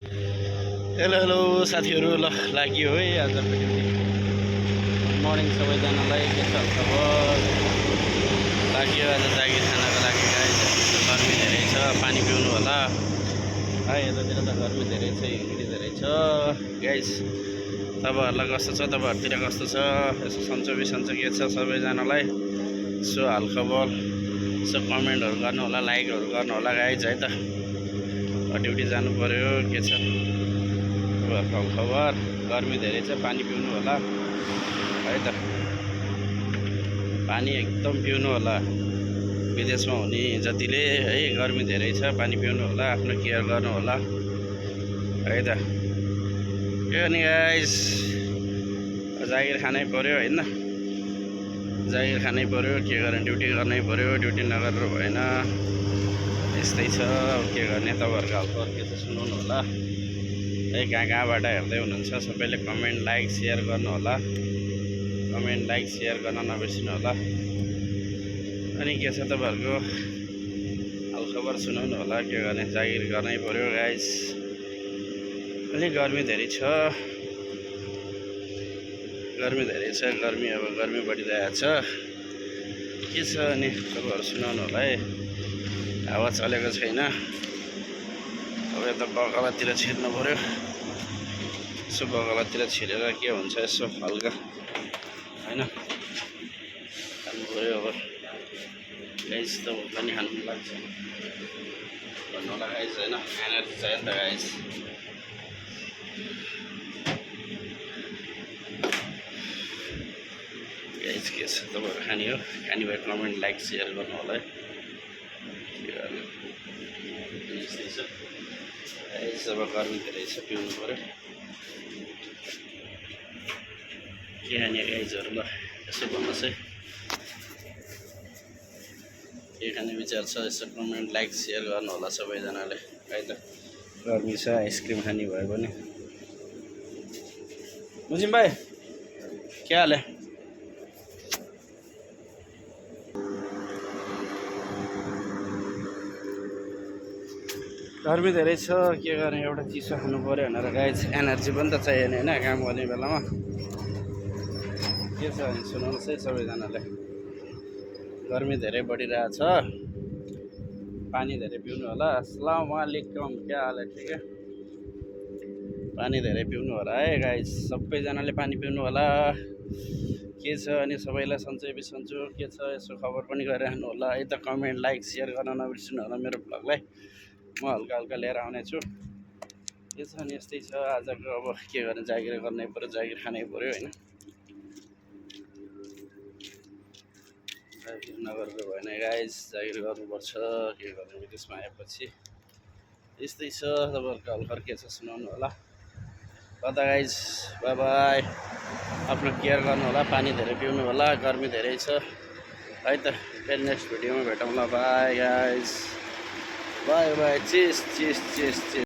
Hello hello साथीहरू ल लाग्यो है आजको ड्युटी। गुड मर्निङ सबैजनालाई, के छ खबर? लाग्यो आज जागिर खानको लागि गाइस। गर्मी धेरै छ, पानी पिउनु होला है। यतातिर त गर्मी धेरै छ, ह्युमिडिटी धेरै छ गाइस। तपाईँहरूलाई कस्तो छ, तपाईँहरूतिर कस्तो छ? यसो सन्चो बिसन्चो के छ सबैजनालाई? यसो हालखबर यसो कमेन्टहरू गर्नु होला, लाइकहरू गर्नु होला गाइस है त। ड्युटी जानु पर्यो, के छ खबर? गर्मी धेरै छ, पानी पिउनु होला है त। पानी एकदम पिउनु होला, विदेशमा हुने जतिले है। गर्मी धेरै छ, पानी पिउनु होला, आफ्नो केयर गर्नु होला है त। के गर्ने गाइस, जागिर खानै पर्यो होइन, जागिर खानै पर्यो, के गर्ने, ड्युटी गर्नै पर्यो, ड्युटी नगरेर भएन। यस्तै छ, के गर्ने। तपाईँहरूको हालखबर के छ सुनाउनु होला है। कहाँबाट हेर्दै हुनुहुन्छ सबैले कमेन्ट लाइक सेयर गर्नु होला, कमेन्ट लाइक सेयर गर्न नबिर्सिनु होला। अनि के छ तपाईँहरूको हालखबर सुनाउनु होला, के गर्ने। जागिर गर्नै पर्यो गाइस, अलिक गर्मी धेरै छ, गर्मी धेरै छ, गर्मी अब गर्मी बढिरहेको छ। के छ अनि तपाईँहरू सुनाउनु होला है। हावा चलेको छैन, अब यता बगलातिर छिर्नु पऱ्यो। यसो बगलातिर छिरेर के हुन्छ यसो हल्का होइन खानु पऱ्यो। अब गाइस त पनि खानु लाग्छ भन्नु होला गाइस होइन, एनर्जी चाहियो नि त गाइस। गाइस के छ तपाईँहरू खाने हो, खाने भए कमेन्ट लाइक सेयर गर्नु होला है। यस्तै छ गाइस, अब गर्मी धेरै छ, पिउनु पऱ्यो। के खाने गाइजहरू ल यसो भन्नुहोस् है, के खाने विचार छ यसो कमेन्ट लाइक सेयर गर्नु होला सबैजनाले है त। गर्मी छ, आइसक्रिम खाने भयो भने। मुजिम भाइ के हाल है? गर्मी धेरै छ, के गर्ने, एउटा चिसो खानु पऱ्यो भनेर गाइस। एनर्जी पनि त चाहियो नि होइन, काम गर्ने बेलामा। के छ भने सुनाउनुहोस् है सबैजनाले। गर्मी धेरै बढिरहेछ, पानी धेरै पिउनु होला। अस्सलाम वालेकुम, क्या हाल है? ठिक है, पानी धेरै पिउनु होला है गाइस, सबैजनाले पानी पिउनु होला। के छ अनि सबैलाई सन्चै बिसन्चो के छ यसो खबर पनि गरिराख्नु होला है त। कमेन्ट लाइक सेयर गर्न नबिर्सिनु होला मेरो भ्लगलाई, म हल्का हल्का लिएर आउनेछु। के छ अनि यस्तै छ आजको। अब के गर्ने, जागिर गर्नै पऱ्यो, जागिर खानै पऱ्यो होइन। जागिर नगरेर भएन गाइस, जागिर गर्नुपर्छ। के गर्ने, विदेशमा आएपछि यस्तै छ। तपाईँहरूको हालखबर के छ सुनाउनु होला कता गाइस। बाई बाई, आफ्नो केयर गर्नु होला, पानी धेरै पिउनु होला, गर्मी धेरै छ है त। फेरि नेक्स्ट भिडियोमा भेटौँला। Bye guys, bye bye, cheese cheese cheese चिस।